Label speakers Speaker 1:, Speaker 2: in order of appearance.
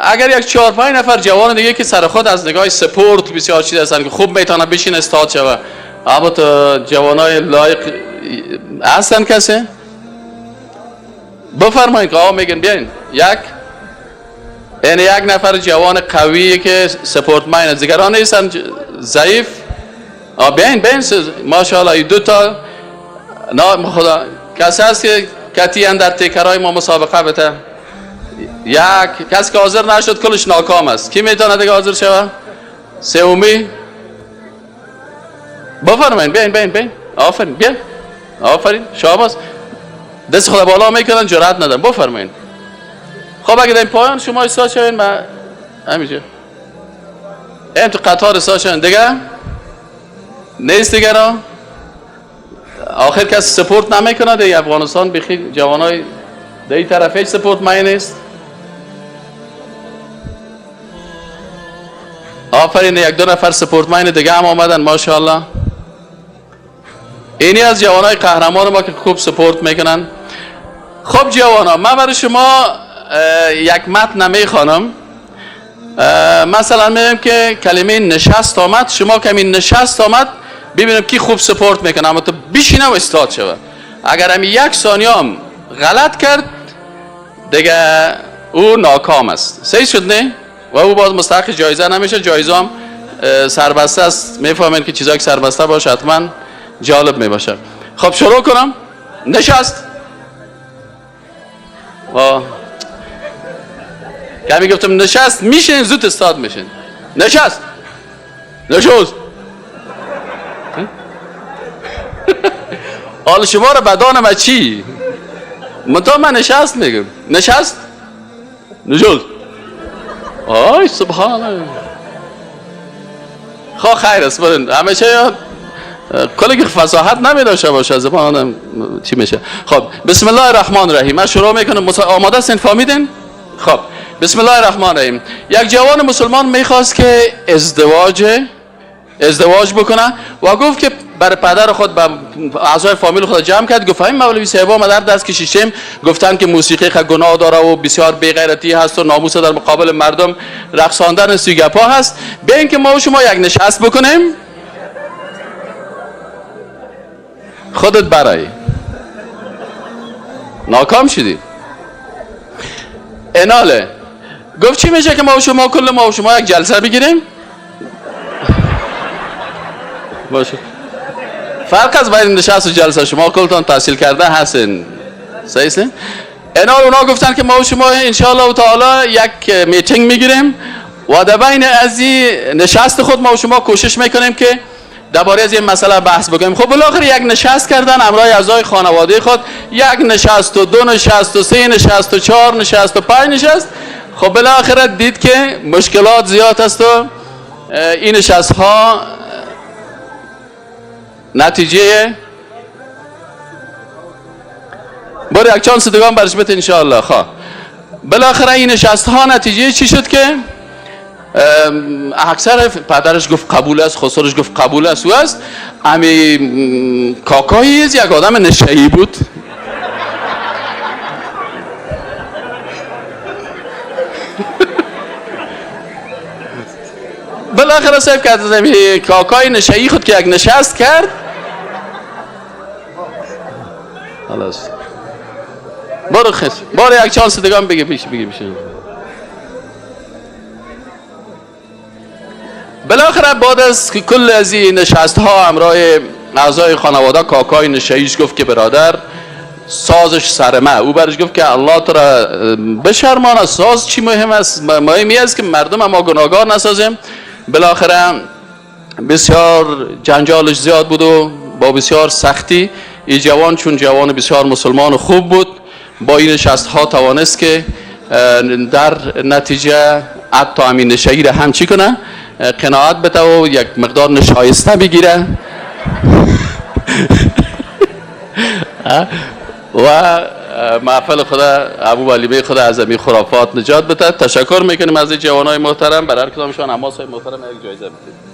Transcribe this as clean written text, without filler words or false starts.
Speaker 1: اگر یک 4-5 نفر جوان دیگه که سر خود از نگاه سپورت بسیار چیز هستن که خوب میتونه بشین استاد شوه، اما تو جوانای لایق هستن کسی؟ بفرمایید که آقا میگن بیاین یک، یعنی یک نفر جوان قویه که سپورت ماین است، دیگران نیستن ضعیف. بیاین بیاین ماشاءالله این دو تا نه خدا کسی هست که کتی در تکرای ما مسابقه بده. یک کسی که حاضر نشد کلش ناکام است. کی میتونه دیگه حاضر شوه؟ سومی بفرمایید بیاین بیاین بیاین. آفرین بیاین، آفرین شاباش. دست خدا بالا میکنن جرأت ندارن. بفرمایید. خب اگه در پایان شما ایستاد شوین من همینجا این تو قطار ایستاد شوین دیگه نیست دیگه را. آخر کسی سپورت نمیکنه دیگه. افغانستان بخی جوانای در این طرف هیچ سپورت مای نیست. آفرین یک دو نفر سپورت ماین دیگه هم آمدن ماشاءالله. اینی از جوانای قهرمان ما که خوب سپورت میکنن. خب جوانا من برای شما یک متن نمیخوانم. مثلا میگم که کلمه نشست آمد، شما کمی نشست آمد ببینم کی خوب سپورت میکنه، اما تو بشینه و استاد شوه. اگر همی یک ثانیه هم غلط کرد دیگه او ناکام است. صحیح شد نه؟ و او باز مستحق جایزه نمیشه. جایزه هم سربسته است. میفهمین که چیزایی که سربسته باشه حتما جالب میباشه. خب شروع کنم. نشست. و کمی گفتم نشست میشین زود استاد میشین. نشست. نشست. حالا شما رو بدانم از چی؟ منتها من نشست میگم. نشست. نشست. آی سبحان الله. خب خیر است. برین همیشه کلی که فصاحت نمی داشته باشه زبان آدم چی میشه. خب بسم الله الرحمن الرحیم. من شروع میکنم. آماده هستین؟ فهمیدین؟ خب بسم الله الرحمن الرحیم. یک جوان مسلمان میخواست که ازدواج بکنه و گفت که برای پدر خود به اعضای فامیل خود جمع کرد. گفت این مولوی صاحب ما در دست کشیشیم گفتن که موسیقی خیلی گناه داره و بسیار بی‌غیرتی هست و ناموس در مقابل مردم رقصاندن سیگپا هست. بیاین که ما و شما یک نشست بکنیم. خودت برای ناکام شدی. اناله گفت چی میشه که ما و شما کل ما و شما یک جلسه بگیریم؟ باشه. فرق از بین نشست و جلسه شما کلتان تحصیل کرده هستین. صحیح است؟ اینا اونا گفتن که ما و شما انشاءالله تعالی یک میتینگ میگیریم و در بین از این نشست خود ما و شما کوشش میکنیم که درباره از این مسئله بحث بکنیم. خب بالاخره یک نشست کردن همراه اعضای خانواده خود، یک نشست و دو نشست و سه نشست و چهار نشست و پنج نشست. خب بالاخره دید که مشکلات زیاد است و این نشست ها نتیجه بار یک چانس دیگه هم برش بده انشاءالله. خب بالاخره این نشست ها نتیجه چی شد که اکثر پدرش گفت قبول است، خسرش گفت قبول است و است. امی کاکایی یک آدم نشه‌ای بود. بالاخره صاحب کرد امی کاکای نشه‌ای خود که یک نشست کرد. خلاص برو خس برو یک چانس دیگه هم بگی پیش بگی پیش. بالاخره بعد از کل از این نشست ها همراه اعضای خانواده کاکای نشهیش گفت که برادر سازش سر ما. او برش گفت که الله تو را بشرمانه، ساز چی مهم است؟ مهمی است که مردم ما گناهگار نسازیم. بالاخره بسیار جنجالش زیاد بود و با بسیار سختی این جوان چون جوان بسیار مسلمان و خوب بود با این نشست ها توانست که در نتیجه حتی همین نشهی را هم چی کنه؟ قناعت بده و یک مقدار نشایسته بگیره و محفل خدا ابو ولیمه خدا از این خرافات نجات بده. تشکر میکنیم از جوانای محترم. برای هر کدامشان اما صاحب محترم یک جایزه بدید.